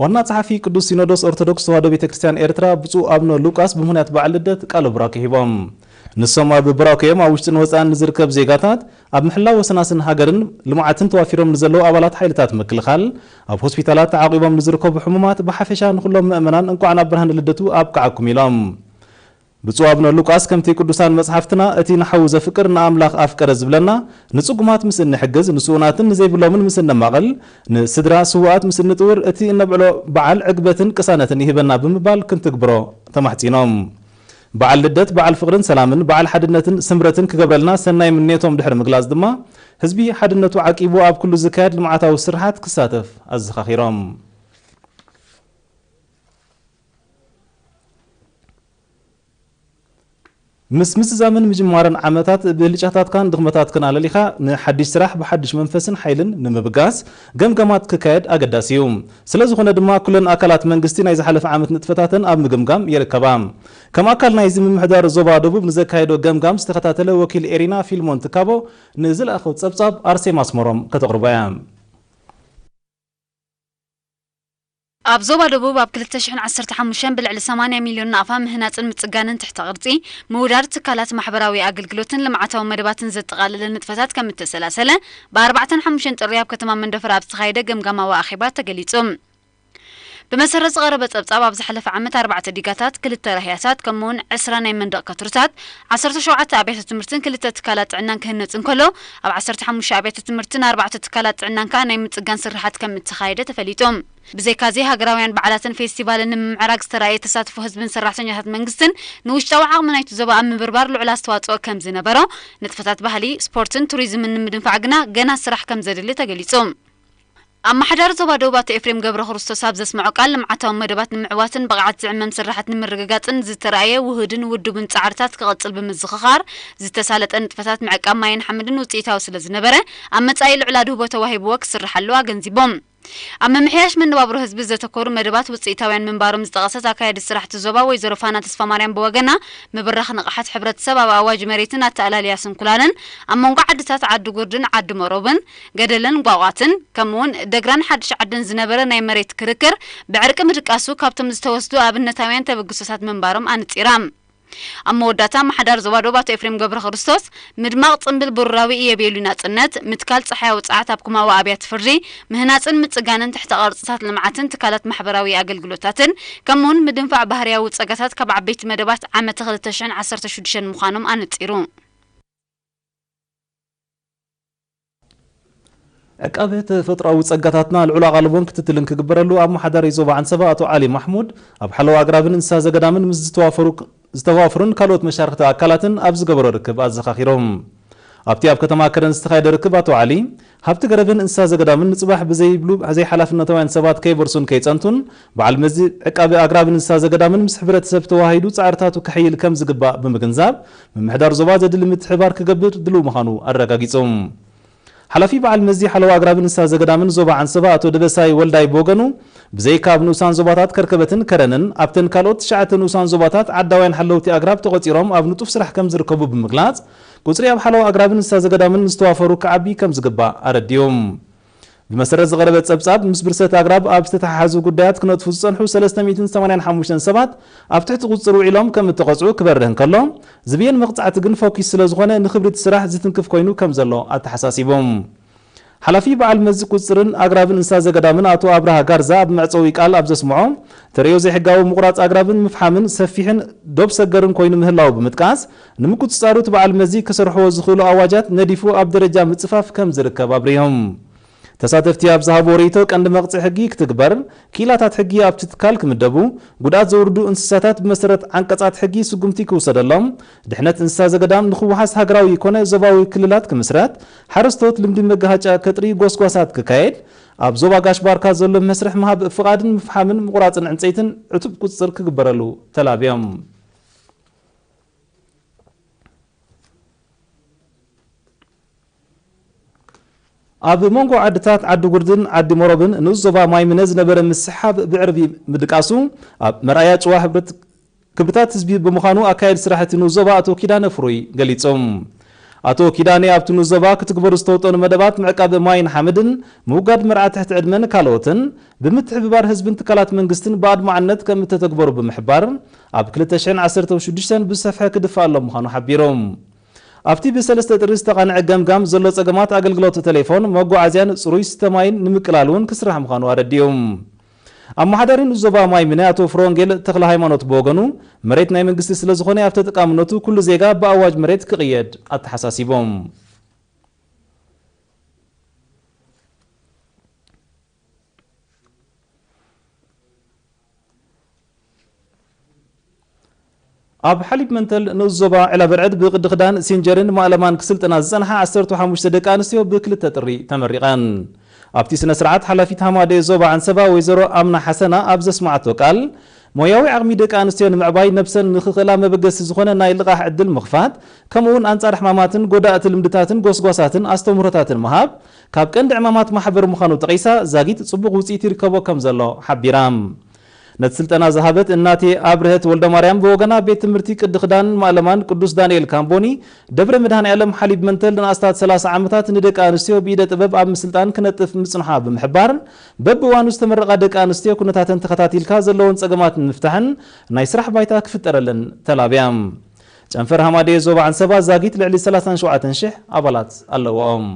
ዋና ጸሓፊ ቅዱስ ሲኖዶስ ኦርቶዶክስ ተዋሕዶ ቤተ ክርስቲያን ኤርትራ ብፁዕ ኣቡነ ሉቃስ ብምኽንያት በዓል ልደት ቃለ ቡራኬ ሂቦም። ንሶም ኣብ ቡራኬኦም ኣብ ውሽጥን ወጻእን ንዝርከብ ዜጋታት ኣብ ምሕላው ወሰናስን ሃገርን ልምዓትን ተዋፊሮም ንዘለዉ ኣባላት ሓይልታት ምክልኻል፣ ኣብ ሆስፒታላት ተዓቂቦም ንዝርከቡ ሕሙማት ብሓፈሻ ንኹሎም ምእመናን እንኳዕ ናብ ብርሃነ ልደቱ ኣብቅዓኩም ኢሎም። ብፁዕ ኣቡነ ሉቃስ ከምቲ ቅዱሳን መጽሓፍትና እቲ ንሓዉ ዘፍቅር ንኣምላኽ ኣፍቀረ ዝብለና፣ ንጽጉማት ምስ እንሕግዝ፣ ንስኡናትን ንዘይብሎምን ምስ እነማቕል፣ ንስድራ ስዉኣት ምስ እንጥውር፣ እቲ እነብዕሎ በዓል ዕግበትን ቅሳነትን ይህበና ብምባል ክንትግብሮ ተማሕጺኖም። በዓል ልደት በዓል ፍቕርን ሰላምን በዓል ሓድነትን ስምረትን ክገብረልና ሰናይ ምንየቶም ድሕሪ ምግላጽ ድማ፣ ህዝቢ ሓድነቱ ዓቂቡ ኣብ ኩሉ ዝካየድ ልምዓታዊ ስርሓት ክሳተፍ ኣዘኻኺሮም። ምስ ምዝዛምን ምጅማርን ዓመታት ብልጫታትካን ድኽመታትክን ኣለሊኻ ንሓድሽ ስራሕ ብሓድሽ መንፈስን ሓይልን ንምብጋስ ገምገማት ክካየድ ኣገዳሲ እዩ። ስለ ዝኾነ ድማ ኩለን ኣካላት መንግስቲ ናይ ዝሓለፈ ዓመት ንጥፈታተን ኣብ ምግምጋም ይርከባ። ከም ኣካል ናይዚ ምምሕዳር ዞባ ደቡብ ንዘካየዶ ገምጋም ዝተኸታተለ ወኪል ኤሪና ፊልሞን ትካቦ ንዝለኣኸው ጸብጻብ ኣርሴማ ኣስመሮም ከተቕርቦ እያ። ኣብ ዞባ ደቡብ ኣብ ክልተ ሽሕን ዓሰርተ ሓሙሽተን ብልዕሊ ሰማንያ ሚልዮን ናቕፋ ምህናጽን ምጽጋንን ትሕተ ቅርጺ፣ ምውዳድ ትካላት ማሕበራዊ ኣገልግሎትን ልምዓታዊ መደባትን ዘጠቓለለ ንጥፈታት ከም እተሰላሰለ ብኣርባዕተን ሓሙሽተን ጥሪ ኣብ ከተማ መንደፈራ ኣብ ዝተኻየደ ገምጋማዊ ኣኼባ ተገሊጹ። ብመሰረት ዝቐረበ ጸብጻብ ኣብ ዝሓለፈ ዓመት ኣርባዕተ ዲጋታት፣ ክልተ ራህያታት ከምኡውን ዕስራ ናይ መንደቕ ከትርታት፣ ዓሰርተ ሸውዓተ ኣብያተ ትምህርትን ክልተ ትካላት ጥዕናን ክህነጽ እንከሎ፣ ኣብ ዓሰርተ ሓሙሽተ ኣብያተ ትምህርትን ኣርባዕተ ትካላት ጥዕናን ከኣ ናይ ምጽጋን ስርሓት ከም እተኻየደ ተፈሊጡ። ብዘይካዚ፣ ሃገራውያን በዓላትን ፌስቲቫልን ንምምዕራግ ዝተራእየ ተሳትፎ ህዝብን ሰራሕተኛታት መንግስትን ንውሽጣዊ ዓቕሚ ናይቲ ዞባ ኣብ ምብርባር ልዑል ኣስተዋጽኦ ከም ዝነበሮ፣ ንጥፈታት ባህሊ፣ ስፖርትን ቱሪዝምን ንምድንፋዕ ግና ገና ስራሕ ከም ዘድሊ ተገሊጹ። ኣመሓዳሪ ዞባ ደቡብ ኣቶ ኤፍሬም ገብረ ክርስቶስ ኣብ ዘስምዖ ቃል፣ ልምዓታዊ መደባት ንምዕዋትን ብቕዓት ዝዕመም ስርሓት ንምርግጋጽን ዝተራእየ ውሁድን ውዱብን ጻዕርታት ክቕጽል ብምዝኽኻር፣ ዝተሳለጠ ንጥፈታት ምዕቃብ ማይን ሓመድን ውጽኢታዊ ስለ ዝነበረ፣ ኣብ መጻኢ ልዑል ኣድህቦ ተዋሂብዎ ክስርሓሉ ኣገንዚቦም። ኣብ ምምሕያሽ መነባብሮ ህዝቢ ዘተኮሩ መደባት ውጽኢታውያን ምንባሮም ዝጠቐሰት ኣካያዲት ስራሕቲ ዞባ ወይዘሮ ፋና ተስፋማርያም ብወገና፣ ምብራኽ ንቕሓት ሕብረተሰብ ኣብ ኣዋጅ መሬትን ኣተኣላልያ ስንኩላንን፣ ኣብ መንጎ ዓድታት ዓዲ ጉርድን ዓዲ መሮብን፣ ገደልን ጓጓትን፣ ከምኡውን ደግራን ሓድሽ ዓድን ዝነበረ ናይ መሬት ክርክር ብዕርቂ ምድቃሱ ካብቶም ዝተወስዱ ኣብነታውያን ተበግሶታት ምንባሮም ኣነጺራ። ኣብ መወዳእታ ኣመሓዳሪ ዞባ ደቡብ ኣቶ ኤፍሬም ገብረ ክርስቶስ፣ ምድማቕ ጽምብል ብሩራዊ ኢዮቤልዩ ናጽነት፣ ምትካል ጸሓያዊ ጸዓት ኣብ ኩማዊ ኣብያተ ፍርዲ፣ ምህናጽን ምጽጋንን ትሕተ ቅርጽታት ልምዓትን ትካላት ማሕበራዊ ኣገልግሎታትን፣ ከምኡውን ምድንፋዕ ባህርያዊ ጸጋታት ካብ ዓበይቲ መደባት ዓመተ ክልተ ሽሕን ዓሰርተ ሽዱሽተን ምዃኖም ኣነጺሩ። ዕቃበ ተፈጥሮኣዊ ጸጋታትና ልዑል ኣቓልቦን ክትትልን ክግበረሉ ኣመሓዳሪ ዞባ ዓንሰባ ኣቶ ዓሊ ማሕሙድ ኣብ ሓለዋ ኣግራብን እንስሳ ዘገዳምን ምስ ዝተዋፈሩ፣ ዝተዋፈሩን ካልኦት መሻርኽቲ ኣካላትን ኣብ ዝገበሮ ርክብ ኣዘኻኺሮም። ኣብቲ ኣብ ከተማ ከረን ዝተኻየደ ርክብ ኣቶ ዓሊ፣ ሃብቲ ገረብን እንስሳ ዘገዳምን ንጽባሕ ብዘይብሉ ዘይሓላፍነታውያን ሰባት ከይበርሱን ከይጸንቱን፣ በዓል መዚ ዕቃበ ኣግራብን እንስሳ ዘገዳምን ምስ ሕብረተሰብ ተዋሂዱ ጻዕርታቱ ከሕይል ከም ዝግባእ ብምግንዛብ፣ ምምሕዳር ዞባ ዘድሊ ምትሕብባር ክገብር ድሉው ምዃኑ ኣረጋጊጹ። ሓላፊ በዓል መዚ ሓለዋ ኣግራብን እንስሳ ዘገዳምን ዞባ ዓንሰባ ኣቶ ደበሳይ ወልዳይ ብወገኑ፣ ብዘይካ ኣብ ንኡሳን ዞባታት ከርከበትን ከረንን፣ ኣብተን ካልኦት ትሽዓተ ንኡሳን ዞባታት ዓዳውያን ሓለውቲ ኣግራብ ተቖጺሮም ኣብ ንጡፍ ስራሕ ከም ዝርከቡ ብምግላጽ፣ ቁጽሪ ኣብ ሓለዋ ኣግራብን እንስሳ ዘገዳምን ዝተዋፈሩ ክዓቢ ከም ዝግባእ ኣረዲኡ። ብመሰረት ዝቐረበ ጸብጻብ፣ ምስ ብርሰት ኣግራብ ኣብ ዝተተሓሓዙ ጉዳያት ክነጥፉ ዝጸንሑ ሰለስተ ሚእትን ሰማንያን ሓሙሽተን ሰባት ኣብ ትሕቲ ቁጽጽር ውዒሎም ከም እተቐጽዑ ክበርህ እንከሎ፣ ዝብየን መቕጻዕቲ ግን ፎኪስ ስለ ዝኾነ ንክብሪ እቲ ስራሕ ዝትንክፍ ኮይኑ ከም ዘሎ ኣተሓሳሲቡ። ሓላፊ በዓል መዚ ቁጽጽርን ኣግራብን እንስሳ ዘገዳምን ኣቶ ኣብርሃ ጋርዛ ኣብ መዕጸዊ ቃል ኣብ ዘስምዖ፣ ተርእዮ ዘይሕጋዊ ምቑራጽ ኣግራብን ምፍሓምን ሰፊሕን ዶብ ሰገርን ኮይኑ ምህላዉ ብምጥቃስ፣ ንምቁጽጻሩ እቲ በዓል መዚ ክሰርሕዎ ዝኽእሉ ኣዋጃት ነዲፉ ኣብ ደረጃ ምጽፋፍ ከም ዝርከብ ኣብሪሆም። ተሳተፍቲ ኣብ ዝሃብዎ ርእይቶ፣ ቀንዲ መቕጽዒ ሕጊ ክትግበር፣ ክኢላታት ሕጊ ኣብቲ ትካል ክምደቡ፣ ጉድኣት ዘውርዱ እንስሳታት ብመሰረት ዓንቀጻት ሕጊ ስጉምቲ ክውሰደሎም፣ ድሕነት እንስሳ ዘገዳም ንኽወሓስ ሃገራዊ ኮነ ዞባዊ ክልላት ክምስረት፣ ሓረስቶት ልምዲ መጋሃጫ ከጥሪ ጎስጓሳት ክካየድ፣ ኣብ ዞባ ጋሽ ባርካ ዘሎ መስርሕ ምሃብ ፍቓድን ምፍሓምን ምቑራጽን ዕንጸይትን ዕቱብ ቁጽጽር ክግበረሉ ተላብዮም። ኣብ መንጎ ዓድታት ዓዲ ጉርድን ዓዲ መሮብን ንኡስ ዞባ ማይምነ ዝነበረ ምስሕሓብ ብዕርቢ ምድቃሱ ኣብ መርኣያ ጭዋ ሕብረት ክብርታት ህዝቢ ብምዃኑ ኣካየዲ ስራሕቲ ንኡስ ዞባ ኣቶ ኪዳነ ፍሩይ ገሊጹ። ኣቶ ኪዳኔ ኣብቲ ንዞባ ክትግበሩ ዝተወጠኑ መደባት ምዕቃብ ማይን ሓመድን፣ ምውጋድ መርዓ ትሕቲ ዕድመን ካልኦትን ብምትሕብባር ህዝብን ትካላት መንግስትን ብኣድማዕነት ከም እተተግበሩ ብምሕባር፣ ኣብ ክልተ ሽሕን ዓሰርተ ሽዱሽተን ብሰፍሐ ክድፋእ ኣሎ ምዃኑ ሓቢሮም። ኣብቲ ብሰለስተ ጥሪ ዝተቓንዐ ገምጋም ዘሎ ጸገማት ኣገልግሎት ቴሌፎን፣ መጓዓዝያን ጽሩይ ስተ ማይን ንምቅላል እውን ክስራሕ ምዃኑ ኣረዲኦም። ኣመሓዳሪ ንዞባ ማይ ምነ ኣቶ ፍረወንጌል ተኽለ ሃይማኖት ብወገኑ፣ መሬት ናይ መንግስቲ ስለ ዝኾነ ኣብ ተጠቃምነቱ ኩሉ ዜጋ ብኣዋጅ መሬት ክቕየድ ኣተሓሳሲቦም። ኣብ ሓሊብ መንተል ንኡስ ዞባ ዕላብርዕድ ብቅዲ ክዳን፣ ሲንጀርን ማእለማን ክስልጥና ዝጸንሓ ዓሰርተ ሓሙሽተ ደቂ ኣንስትዮ ብክልተ ጥሪ ተመሪቐን። ኣብቲ ስነ ስርዓት ሓላፊት ሃማደኤ ዞባ ዓንሰባ ወይዘሮ ኣምና ሓሰና ኣብ ዘስማዓቶ ቃል፣ ሞያዊ ዓቕሚ ደቂ ኣንስትዮ ንምዕባይ ነብሰን ንኽኽእላ መበገሲ ዝኾነ ናይ ልቓሕ ዕድል ምኽፋት፣ ከምኡ እውን ኣንጻር ሕማማትን ጎዳእቲ ልምድታትን ጎስጓሳትን ኣስተምህሮታትን ምሃብ ካብ ቀንዲ ዕማማት ማሕበር ምዃኑ ጠቒሳ፣ ዛጊት ጽቡቕ ውጽኢት ይርከቦ ከም ዘሎ ሓቢራ። ነቲ ስልጠና ዝሃበት እናቴ ኣብርሀት ወልደማርያም ብወገና፣ ቤት ትምህርቲ ቅዲ ክዳን ማእለማን ቅዱስ ዳንኤል ካምቦኒ ደብረ መድኃኔ ዓለም ሓሊብ መንተል ንኣስታት ሰላሳ ዓመታት ንደቂ ኣንስትዮ ብኢደ ጥበብ ኣብ ምስልጣን ክነጥፍ ምጽንሓ ብምሕባር፣ በብእዋኑ ዝተመረቓ ደቂ ኣንስትዮ ኩነታተን ተኸታቲልካ ዘለወን ጸገማት ንምፍታሕን ናይ ስራሕ ባይታ ክፍጠረለን ተላብያ። ጨንፈር ሃማደኤ ዞባ ዓንሰባ ዛጊት ልዕሊ ሰላሳን ሸውዓተን ሽሕ ኣባላት ኣለዎም።